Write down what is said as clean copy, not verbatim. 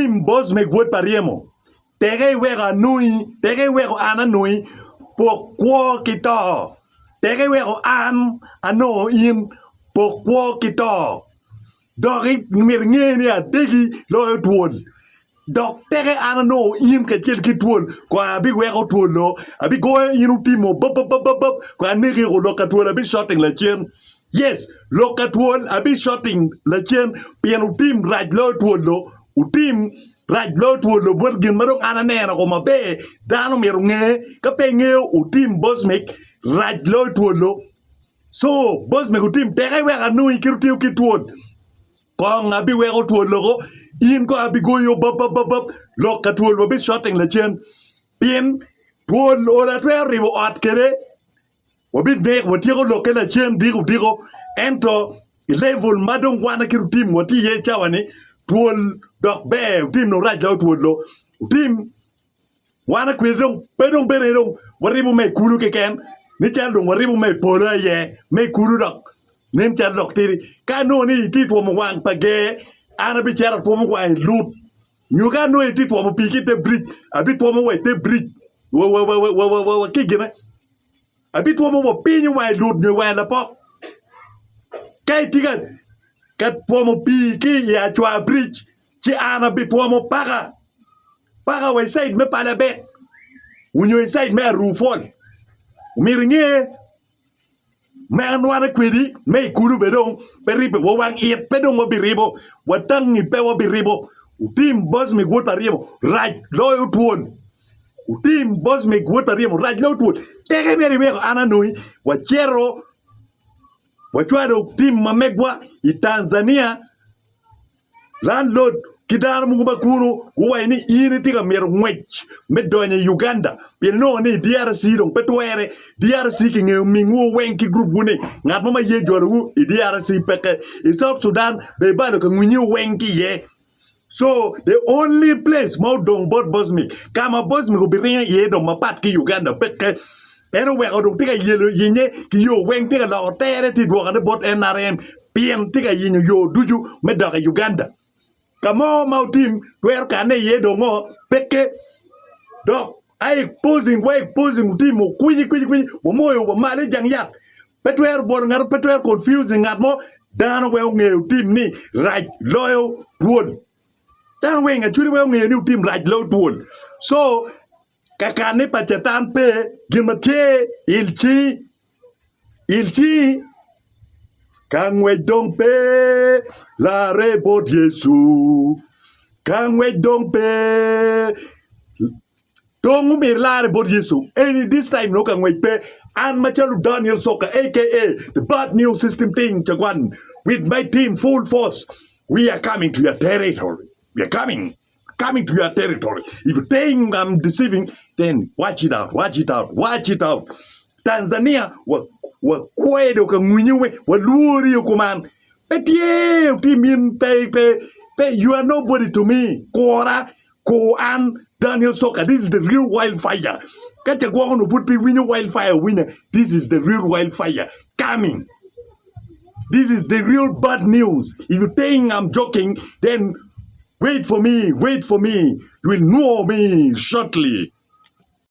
Otim Bosmic wod pa Ryemo, teke iweko anongi, teke iweko an anongi, pok kwo ki to. Teke iweko an anongo in, pok kwo ki to. Dok myero inge ni adegi loyo twol. Dok teke an anongo in kacel ki twol, kong abiweko twol-lo, abigoyo in otimo bap-bap-bap-bap, kong aneki woko lok ka twol abishotting lacen. Yes, lok ka twol abishotting lacen, pien otim rac loyo twol-lo, otim rac loyo twol-lo bot gin ma dong an aneno ko maber, dano myero onge, ka pe ingeyo otim bosmic rac loyo twol-lo. Co, boss mego tim teke wek anongi kit otiyo ki twol. Kong abiweko twol loko, in kong abigoyo babababab, lok ka twol wabi shotting lacen. Pien twol olo atwero ribo ot kede, wabi nek watyeko lokke lacen diko diko. Ento i level ma dong wan kit otim watye iye i cawa ni, twol dok ber otim dong rac loyo twol do. Otim Wan akwede dong pe dong bene dong waribo me i kulu keken, nen calo dong waribo me i polo aye, me i kulu dok nen calo dok tidi. Ka anongo ni itye ka twomo wang pa ger, an abicito atwomo wang i lut, nyo ka anongo itye ka twomo pii ki i te biric, abitwomo wa i te biric wa ki i gine, abitwomo wa piny wa i lut nyo wa i lapok. Ka itye ka twomo pii ki i acwa biric, ci an abitwomo paka. Paka wa i caid me Palabek onyo i caid me Aruu Fall omyero inge me anwana kwedi me i kulu bene dong pe ribbe wa wang it pe dong wabiribo wa tangi pe wabiribo otim bosmic wod pa ryemo rac loyo twol otim bosmic wod pa ryemo rac loyo twol teke myero iweko an anongi wacito wacwalo tim ma megwa i Tanzania. Landlord ki dano mogo ma kunu guwaco ni in itye ka mito ngwec me donyo i Uganda pien inongo ni i DRC dong pe twere. DRC kingeyo mingwu weng ki gurup wu ni ngat mo ma ye jolowu i DRC peke. I South Sudan bene ibalo ka ngwinyi weng ki iye. So the only place ma odong bot Bosmic ka ma Bosmic obiringo iye dong mapat ki Uganda peke. En oweko dong tye ka yelo yenye ki yo weng tye ka loko tere tye dwokone bot NRM pien tye ka yenyo yo ducu me dok i Uganda. Ka mo ma otim twero kanne iye dong ngo peke dok a exposing wa exposing otimo kwici kwici kwici wamoyo wa malo i jang yat pe twero bwolo ngat pe twero confusing ngat mo dano weng ongeyo otim ni rac loyo twol dano weng actually weng ongeyo ni otim rac loyo twol so Kakanne pa Catan pe, gin ma tye il cingi, il cingi. Ka ngwec dong pe, larre bot Yecu. Ka ngwec dong pe, dong omyero ilarre bot Yecu. Eni this time nongo ka ngwec pe, an macalo Daniel Soka aka the bad news system thing Chagwan with my team full force, we are coming to your territory. We are coming. coming to your territory. If you think I'm deceiving, then watch it out, watch it out, watch it out. Tanzania wakwedo ka ngwinyo we walwori yo kuman. Pe tye otim in pe pe pe you are nobody to me. Kura ku an Daniel Soka this is the real wildfire. Ka ca gwoko no pud pe winyo wildfire winya this is the real wildfire coming. This is the real bad news. If you think I'm joking, then wait for me, wait for me. You will know me shortly.